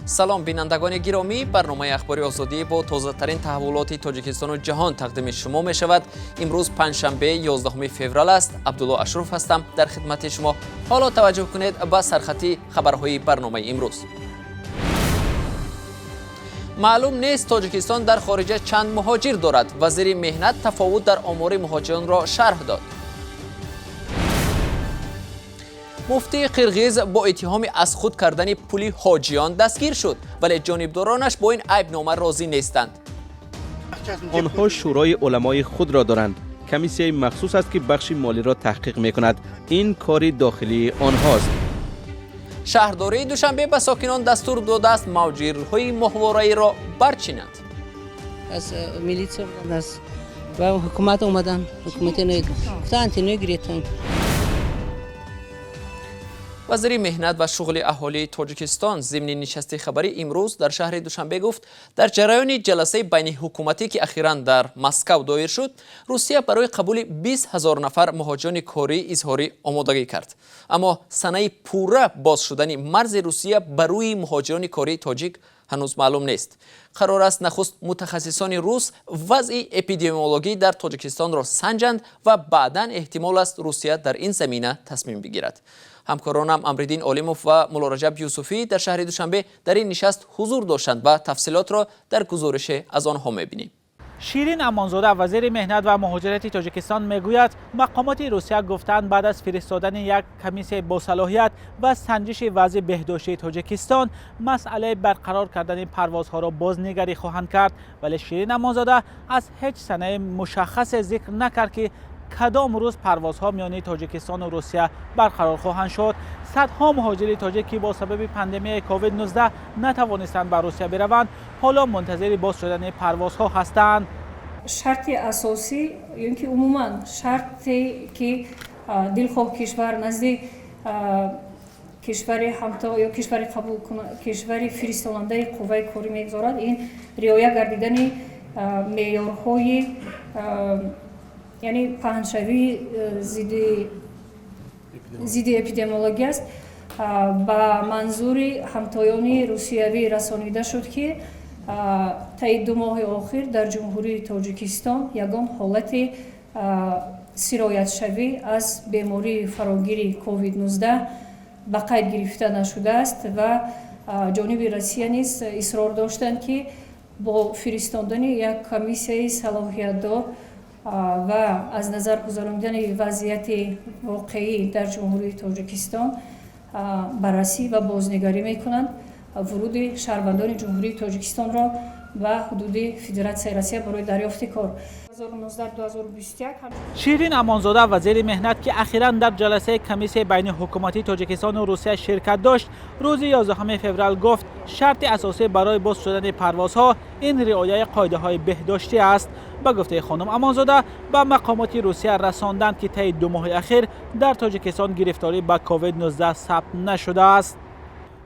Салом, бинандагони гиромӣ. Барномаи Ахбори Озодӣ бо тозатарин таҳаввулоти Тоҷикистону ҷаҳон тақдими шумо мешавад. Имрӯз панҷшанбе, 11 феврал аст. Абдулло Ашруф ҳастам дар хидмати шумо. Ҳоло таваҷҷӯҳ кунед ба сархати хабарҳои барномаи имрӯз. Маълум нест, Тоҷикистон дар хориҷа чанд муҳоҷир дорад. Вазири меҳнат тафовут дар омори муҳоҷиронро шарҳ дод. Муфтии қирғиз бо иттиҳоми аз худ кардани пули ҳоҷиён дастгир шуд, вале ҷонибдоронаш бо ин айбнома розӣ нестанд. Онҳо шӯрои уламои худро доранд. Комиссияи махсус аст, ки бахши молиро таҳқиқ мекунад. Ин кори дохилии онҳост. Шаҳрдории Душанбе ба сокинон дастур додааст, мавҷирҳои моҳвораиро барчинанд. Аз милитсия, аз ҳукумат омадан, ҳукумати гуфтанд, гиретон. Вазири меҳнат ва шуғли аҳолии Тоҷикистон зимни нишасти хабарӣ имрӯз дар шаҳри Душанбе гуфт, дар ҷараёни ҷаласаи байниҳукуматӣ, ки ахиран дар Москав доир шуд, Русия барои қабули 20 000 нафар муҳоҷирони корӣ изҳори омодагӣ кард, аммо санаи пурра боз шудани марзи Русия ба рӯи муҳоҷирони кории тоҷик ҳанӯз маълум нест. Қарор аст, нахуст мутахассисони рус вазъи эпидемиологӣ дар Тоҷикистонро санҷанд ва баъдан эҳтимол аст, Русия дар ин замина тасмим бигирад. Ҳамкоронам Амриддин Олимов ва Муллораҷаб Юсуфӣ дар шаҳри Душанбе дар ин нишаст ҳузур доштанд ва тафсилотро дар гузорише аз онҳо мебинем. Ширин Амонзода, вазири меҳнат ва муҳоҷирати Тоҷикистон, мегӯяд, мақомоти Русия гуфтанд, баъд аз фиристодани як комиссияи босалоҳият ва санҷиши вазъи беҳдоштии Тоҷикистон масъалаи барқарор кардани парвозҳоро бознигарӣ хоҳанд кард. Вале Ширин Амонзода аз ҳеҷ санаи мушаххасе зикр накард, ки кадом рӯз парвозҳо миёни Тоҷикистону Русия барқарор хоҳанд шуд. Садҳо муҳоҷири тоҷик, ки бо сабаби пандемияи COVID-19 натавонистанд ба Русия бираванд, ҳоло мунтазири боз шудани парвозҳо ҳастанд. Шарти асосӣ ё ки умуман шарте, ки дилхоҳ кишвар назди кишвари ҳамто ё кишвари қабул, кишвари фиристонандаи қувваи корӣ мегузорад, ин риоя гардидани меъёрҳои, яъне паҳншавии зидди эпидемиологӣ аст. Ба манзури ҳамтоёни русиявӣ расонида шуд, ки таи 2 моҳи охир дар Ҷумҳурии Тоҷикистон ягон ҳолати сироятшавӣ аз бемории фарогири COVID-19 ба қайд гирифта нашудааст ва ҷониби Россия низ исрор доштанд, ки бо фиристондани як комиссияи салоҳиятдор ва аз назар гузарондани вазъияти воқеӣ дар Ҷумҳурии Тоҷикистон баррасӣ ва бознигарӣ мекунанд вуруди шаҳрвандони Ҷумҳурии Тоҷикистонро ба ҳудуди Федератсияи Россия барои дарёфти кор. Ширин Амонзода, вазири меҳнат, ки ахиран дар ҷаласаи комиссияи байниҳукуматии Тоҷикистону Русия ширкат дошт, рӯзи 11 феврал гуфт, шарти асосӣ барои боз шудани парвозҳо ин риояи қоидаҳои беҳдоштӣ аст. Ба гуфтаи хонум Амонзода, ба мақомоти Русия расонданд, ки таи 2 моҳи ахир дар Тоҷикистон гирифторӣ ба COVID-19 сабт нашудааст.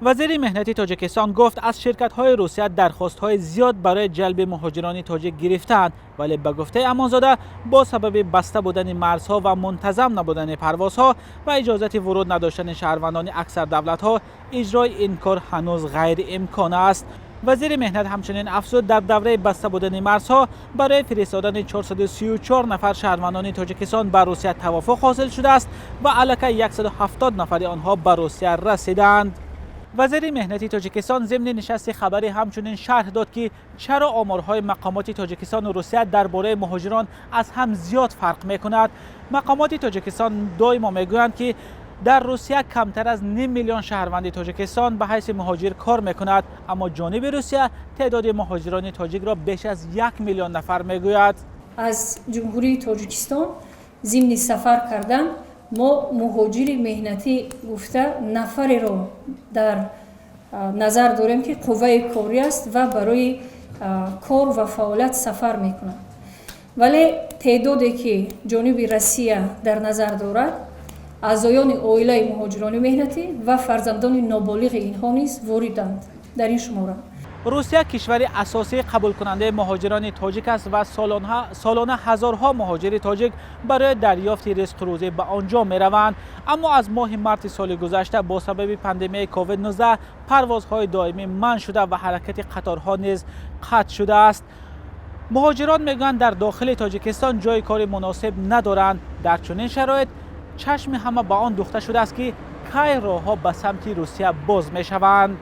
Вазири меҳнати Тоҷикистон гуфт, аз ширкатҳои Русия дархостҳои зиёд барои ҷалби муҳоҷирони тоҷик гирифтаанд, вале ба гуфтаи Амонзода, бо сабаби баста будани марзҳо ва мунтазам набудани парвозҳо ва иҷозати вуруд надоштани шаҳрвандони аксар давлатҳо иҷрои ин кор ҳанӯз ғайриимкон аст. Вазири меҳнат ҳамчунин афзуд, дар давраи баста будани марзҳо барои фиристодани 434 нафар шаҳрвандони Тоҷикистон ба Русия тавофуқ ҳосил шудааст ва аллакай 170 нафари онҳо ба Русия расидаанд. Вазири меҳнати Тоҷикистон зимни нишасти хабарӣ ҳамчунин шарҳ дод, ки чаро оморҳои мақомоти Тоҷикистону Русия дар бораи муҳоҷирон аз ҳам зиёд фарқ мекунад. Мақомоти Тоҷикистон доимо мегӯянд, ки дар Русия камтар аз ним миллион шаҳрванди Тоҷикистон ба ҳайси муҳоҷир кор мекунад, аммо ҷониби Русия теъдоди муҳоҷирони тоҷикро беш аз 1 миллион нафар мегӯяд. Аз Ҷумҳурии Тоҷикистон зимни сафар кардан мо муҳоҷири меҳнатӣ гуфта нафареро дар назар дорем, ки қувваи корӣ аст ва барои кор ва фаъолият сафар мекунад. Вале теъдоде, ки ҷониби Россия дар назар дорад, аъзоёни оилаи муҳоҷирони меҳнатӣ ва фарзандони ноболиғи инҳо низ вориданд дар ин шумора. Русия кишвари асосии қабулкунандаи муҳоҷирони тоҷик аст ва солона ҳазорҳо муҳоҷири тоҷик барои дарёфти ризқу рӯзӣ ба он ҷо мераванд. Аммо аз моҳи марти соли гузашта бо сабаби пандемияи COVID-19 парвозҳои доимӣ манъ шуда ва ҳаракати қаторҳо низ қатъ шудааст. Муҳоҷирон мегӯянд, дар дохили Тоҷикистон ҷои кори муносиб надоранд. Дар чунин шароит чашми ҳама ба он духта шудааст, ки кай роҳҳо ба самти Русия боз мешаванд.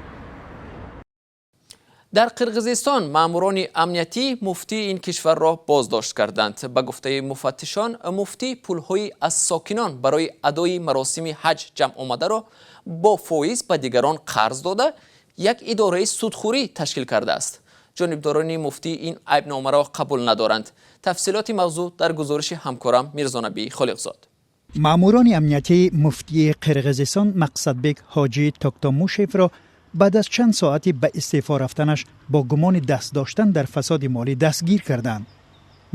Дар Қирғизистон маъмурони амниятӣ муфтии ин кишварро боздошт карданд. Ба гуфтаи муфаттишон, муфтӣ пулҳои аз сокинон барои адои маросими ҳаҷ ҷамъ омадаро бо фоиз ба дигарон қарз дода, як идораи судхӯрӣ ташкил кардааст. Ҷонибдорони муфтӣ ин айбномаро қабул надоранд. Тафсилоти мавзӯъ дар гузориши ҳамкорам Мирзонабӣ Холиқзод. Маъмурони амниятии муфтии Қирғизистон Мақсадбек Ҳоҷӣ Токтомушевро баъд аз чанд соати ба истеъфо рафтанаш бо гумони даст доштан дар фасоди молӣ дастгир карданд.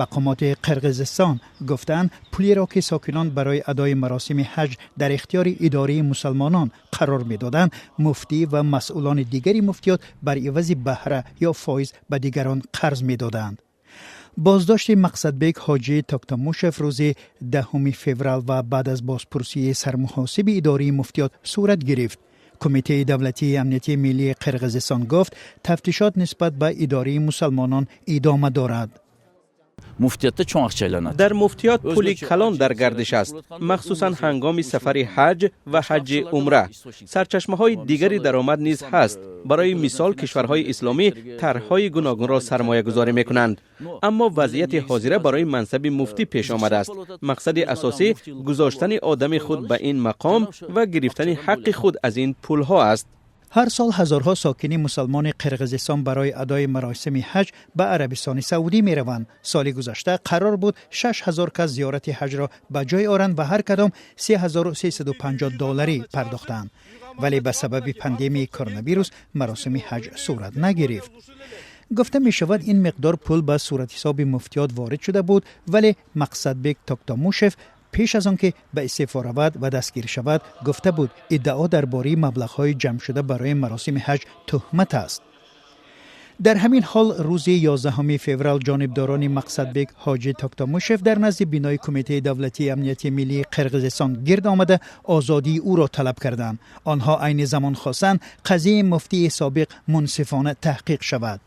Мақомоти Қирғизистон гуфтаанд, пулеро ки сокинон барои адои маросими ҳаҷ дар ихтиёри идораи мусалмонон қарор медоданд, муфтӣ ва масъулони дигари муфтиёт бар ивази баҳра ё фоиз ба дигарон қарз медоданд. Боздошти Мақсадбек Ҳоҷӣ Токтомушев рӯзи 10 феврал ва баъд аз бозпурсии сармуҳосиби идораи муфтиёт сурат гирифт. Кумитаи давлатии амнияти миллии Қирғизистон гуфт, тафтишот нисбат ба идораи мусалмонон идома дорад. Муфтиятда чоң акча айланат. Дар муфтиёт пули калон дар гардиш аст, махсусан ҳангоми сафари ҳаҷ ва ҳаҷи умра. Сарчашмаҳои дигари даромад низ ҳаст. Барои мисол, кишварҳои исломӣ тарҳҳои гуногунро сармоягузорӣ мекунанд. Аммо вазъияти ҳозира барои мансаби муфтӣ пеш омадааст. Мақсади асосӣ гузоштани одами худ ба ин мақом ва гирифтани ҳаққи худ аз ин пулҳо аст. Ҳар сол ҳазорҳо сокини мусалмони Қирғизистон барои адои маросими ҳаҷ ба Арабистони Саудӣ мераванд. Соли гузашта қарор буд 6000 кас зиёрати ҳаҷро ба ҷой оранд ва ҳар кадом 3350 долларӣ пардохтанд, вале ба сабаби пандемияи коронавирус маросими ҳаҷ сурат нагирифт. Гуфта мешавад, ин миқдор пул ба суратҳисоби муфтиёт ворид шуда буд, вале Мақсадбек Токтомушев пеш аз он ки ба истеъфо равад ва дастгир шавад, гуфта буд, иддао дар бораи маблағҳои ҷамъшуда барои маросими ҳаҷ туҳмат аст. Дар ҳамин ҳол, рӯзи 11 феврал ҷонибдорони Мақсадбек Ҳоҷӣ Токтомушев дар назди бинои Кумитаи давлатии амнияти миллии Қирғизистон гирд омада, озодии ӯро талаб карданд. Онҳо айни замон хостанд, қазияи муфтии собиқ мунсифона таҳқиқ шавад.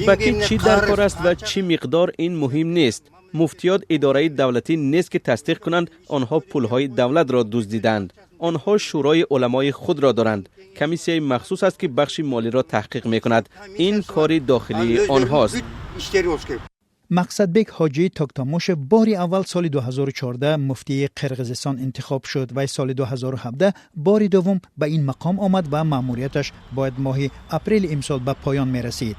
Ба ки чӣ дар кор аст ва чӣ миқдор, ин муҳим нест. Муфтиёт идораи давлатӣ нест, ки тасдиқ кунанд, онҳо пулҳои давлатро дуздиданд. Онҳо шӯрои уламои худро доранд. Комиссияи махсус аст, ки бахши молиро таҳқиқ мекунад. Ин кори дохилии онҳост. Мақсадбек Ҳоҷӣ Токтомушев бори аввал соли 2014 муфтии Қирғизистон интихоб шуд ва соли 2017 бори дуввум ба ин мақом омад ва маъмурияташ бояд моҳи апрели имсол ба поён мерасид.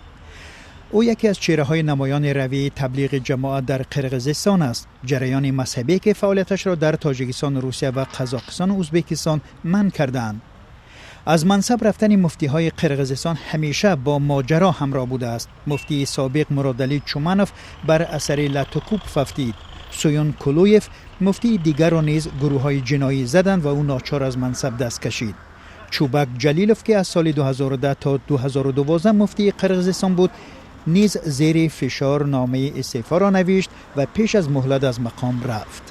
Ӯ яке аз чеҳраҳои намоёни равияи Таблиғи ҷамоат дар Қирғизистон аст, ҷараёни мазҳабие ки фаъолияташро дар Тоҷикистон, Русия ва Қазоқистону Ӯзбекистон манъ кардаанд. Аз мансаб рафтани муфтиҳои Қирғизистон ҳамеша бо моҷаро ҳамроҳ будааст. Муфтии собиқ Муродалӣ Чуманов бар асари латукӯб фавтид. Суюн Кулуев, муфтии дигарро низ гурӯҳҳои ҷиноӣ заданд ва ӯ ночор аз мансаб даст кашид. Чубак Ҷалилов, ки аз соли 2010 то 2012 муфтии Қирғизистон буд, низ зери фишор номаи истеъфоро навишт ва пеш аз муҳлат аз мақом рафт.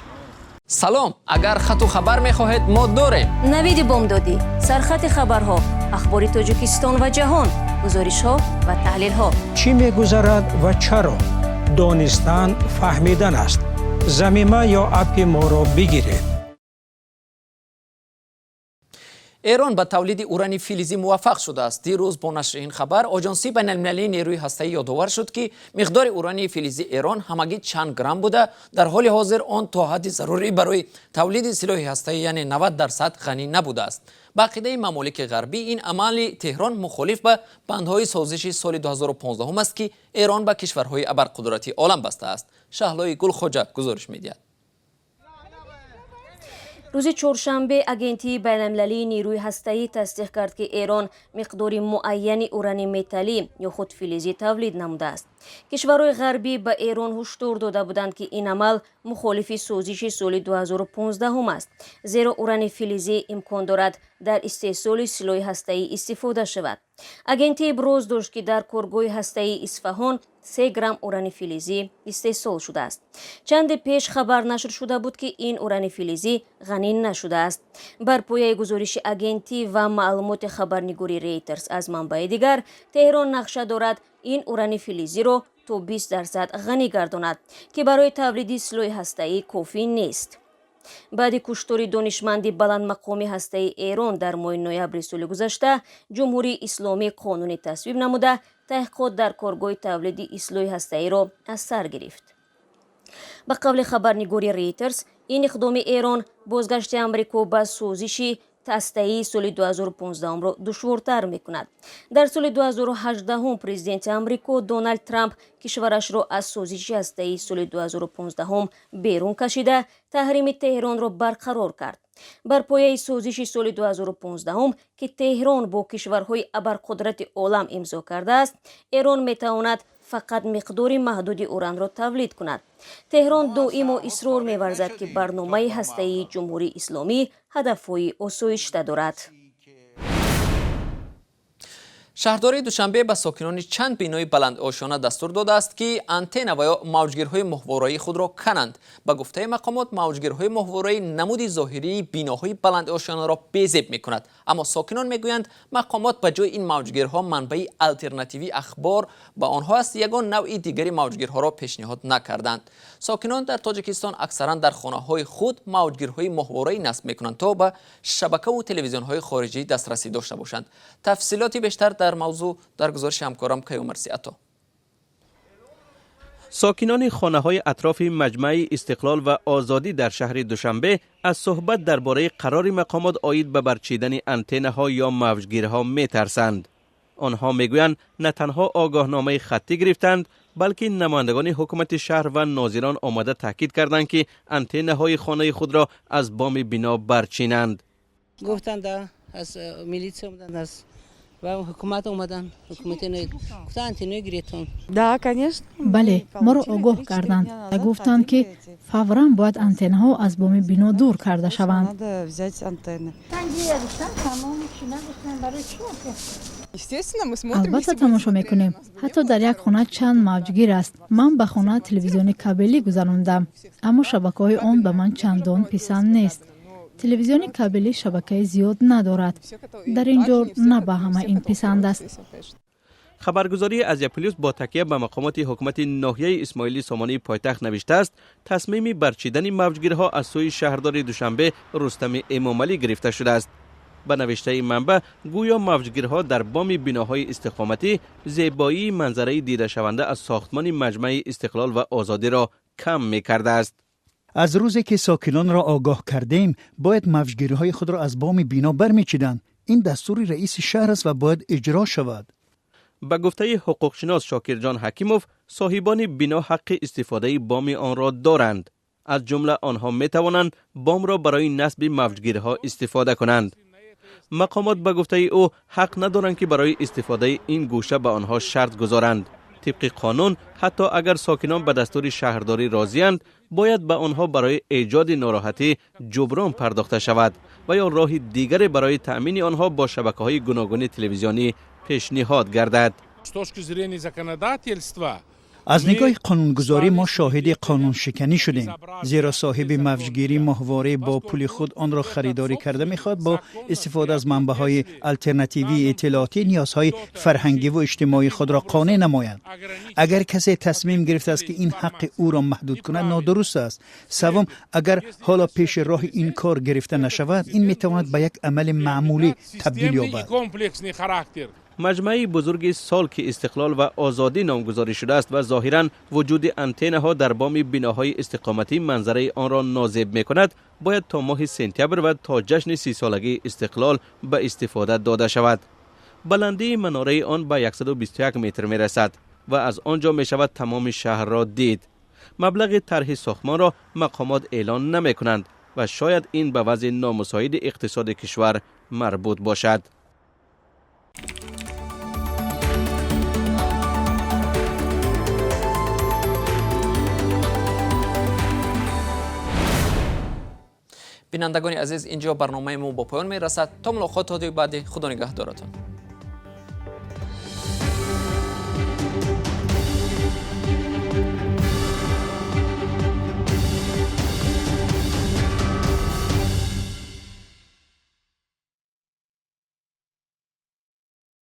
Салом! Агар хату хабар мехоҳед, мо дорем. Навиди бомдодӣ, сархати хабарҳо, ахбори Тоҷикистон ва ҷаҳон, гузоришҳо ва таҳлилҳо. Чӣ мегузарад ва чаро? Донистан фаҳмидан аст. Замима ё аппи моро бигиред. Эрон ба тавлиди урани филизӣ муваффақ шудааст. Дирӯз бо нашри ин хабар Оҷонсии байналмилалии нерӯи ҳастаӣ ёдовар шуд, ки миқдори урани филизии Эрон ҳамагӣ чанд грамм буда, дар ҳоли ҳозир он то ҳадди зарурӣ барои тавлиди силоҳи ҳастаӣ, яъне 90%, ғанӣ набудааст. Ба ақидаи мамолики ғарбӣ, ин амали Теҳрон мухолиф ба бандҳои созиши соли 2015 аст, ки Эрон ба кишварҳои абарқудрати олам бастааст. Шаҳлои Гулхоҷа гузориш медиҳад. Рӯзи чоршанбе Агентии байналмилалии нерӯи ҳастаӣ тасдиқ кард, ки Эрон миқдори муайяни урани металлӣ ё худ филизӣ тавлид намудааст. Кишварҳои ғарбӣ ба Эрон ҳушдор дода буданд, ки ин амал Мухолифи созиши соли 2015 аст, зеро урани филизӣ имкон дорад дар истеҳсоли силоҳи ҳастаӣ истифода шавад. Агентӣ иброз дошт, ки дар коргоҳи ҳастаии Исфаҳон 3 грамм урани филизӣ истеҳсол шудааст. Чанде пеш хабар нашр шуда буд, ки ин урани филизӣ ғанӣ нашудааст. Бар пояи гузориши агентӣ ва маълумоти хабарнигори Рейтерс аз манбаи дигар, Теҳрон нақша дорад ин урани филизиро то 20% ғанӣ гардонад, ки барои тавлиди силоҳи ҳастаӣ кофӣ нест. Баъди куштори донишманди баландмақоми ҳастаи Эрон дар моҳи ноябри соли гузашта, Ҷумҳурии Исломӣ қонунӣ тасвиб намуда, таҳқиқот дар коргоҳи тавлиди силоҳи ҳастаиро аз сар гирифт. Ба қавли хабарнигори Рейтерс, ин иқдоми Эрон бозгашти Амрико ба созиши ҳастаии соли 2015-ро душвортар мекунад. Дар соли 2018 президенти Амрико Доналд Трамп кишварашро аз созиши ҳастаии соли 2015 берун кашида, таҳрими Теҳронро барқарор кард. Бар пояи созиши соли 2015, ки Теҳрон бо кишварҳои абарқудрати олам имзо кардааст, Эрон метавонад фақат миқдори маҳдуди уранро тавлид кунад. Теҳрон доимо исрор меварзад, ки барномаи ҳастаии Ҷумҳурии Исломӣ ҳадафҳои осоишта дорад. Шаҳрдории Душанбе ба сокинони чанд бинои баландошёна дастур додааст, ки антенна ва ё мавҷгирҳои моҳвораии худро кананд. Ба гуфтаи мақомот, мавҷгирҳои моҳвораӣ намуди зоҳирии биноҳои баландошёнаро безеб мекунад. Аммо сокинон мегӯянд, мақомот ба ҷои ин мавҷгирҳо манбаи алтернативии ахбор ба онҳо аст, ягон навъи дигари мавҷгирҳоро пешниҳод накарданд. Сокинон дар Тоҷикистон аксаран дар хонаҳои худ мавҷгирҳои моҳвораӣ насб мекунанд, то ба шабакаву телевизионҳои хориҷӣ дастрасӣ дошта бошанд. Тафсилоти бештар дар мавзӯъ дар гузориши ҳамкорам Каюмарси Ато. Сокинони хонаҳои атрофи маҷмаи Истиқлол ва Озодӣ дар шаҳри Душанбе аз суҳбат дар бораи қарори мақомот оид ба барчидани антеннаҳо ё мавҷгирҳо метарсанд. Онҳо мегӯянд, на танҳо огоҳномаи хаттӣ гирифтанд, балки намояндагони ҳукумати шаҳр ва нозирон омада таъкид карданд, ки антеннаҳои хонаи худро аз боми бино барчинанд. Гуфтанд, аз милитсия омаданд, аз ҳукумат омаданд, ҳукумати гуфтанд, антенна гиретон. Бале, моро огоҳ карданд ва гуфтанд, ки фавран бояд антеннаҳо аз боми бино дур карда шаванд. Албатта, тамошо мекунем. Ҳатто дар як хона чанд мавҷгир аст. Ман ба хона телевизиони кабелӣ гузарондам, аммо шабакаҳои он ба ман чандон писанд нест. Телевизиони кабелӣ шабакаи зиёд надорад. Дар ин ҷо на ба ҳама ин писанд аст. Хабаргузории Азия Плюс бо такя ба мақомоти ҳукумати ноҳияи Исмоили Сомонии пойтахт навиштааст, тасмими барчидани мавҷгирҳо аз сӯи шаҳрдори Душанбе Рустами Эмомалӣ гирифта шудааст. Ба навиштаи манбаъ, гӯё мавҷгирҳо дар боми биноҳои истиқоматӣ зебоии манзараи дидашаванда аз сохтмони маҷмаи Истиқлол ва Озодиро кам мекардааст. Аз рӯзе ки сокинонро огоҳ кардем, бояд мавҷгириҳои худро аз боми бино бармечиданд. Ин дастури раиси шаҳр аст ва бояд иҷро шавад. Ба гуфтаи ҳуқуқшинос Шокирҷон Ҳакимов, соҳибони бино ҳаққи истифодаи боми онро доранд. Аз ҷумла онҳо метавонанд бомро барои насби мавҷгирҳо истифода кунанд. Мақомот, ба гуфтаи ӯ, ҳақ надоранд, ки барои истифодаи ин гӯша ба онҳо шарт гузоранд. Тибқи қонун, ҳатто агар сокинон ба дастури шаҳрдорӣ розианд, бояд ба онҳо барои эҷоди нороҳатӣ ҷуброн пардохта шавад ва ё роҳи дигаре барои таъмини онҳо бо шабакаҳои гуногуни телевизионӣ пешниҳод гардад. Аз нигоҳи қонунгузорӣ мо шоҳиди қонуншиканӣ шудем, зеро соҳиби мавҷгирии моҳворӣ бо пули худ онро харидорӣ карда, мехоҳад бо истифода аз манбаъҳои алтернативии иттилоотӣ ниёзҳои фарҳангиву иҷтимоии худро қонеъ намояд. Агар касе тасмим гирифтааст, ки ин ҳаққи ӯро маҳдуд кунад, нодуруст аст. Севум, агар ҳоло пеши роҳи ин кор гирифта нашавад, ин метавонад ба як амали маъмулӣ табдил ёбад. Маҷмаи бузурги сол, ки Истиқлол ва Озодӣ номгузорӣ шудааст ва зоҳиран вуҷуди антеннаҳо дар боми биноҳои истиқоматӣ манзараи онро нозеб мекунад, бояд то моҳи сентябр ва то ҷашни 30-солагии Истиқлол ба истифода дода шавад. Баландии манораи он ба 121 метр мерасад ва аз он ҷо мешавад тамоми шаҳрро дид. Маблағи тарҳи сохтмонро мақомот эълон намекунанд ва шояд ин ба вазъи номусоиди иқтисоди кишвар марбут бошад. Бинандагони азиз, инҷо барномаи мо ба поён мерасад. То мулоқотҳои баъдӣ, худо нигаҳдоратон.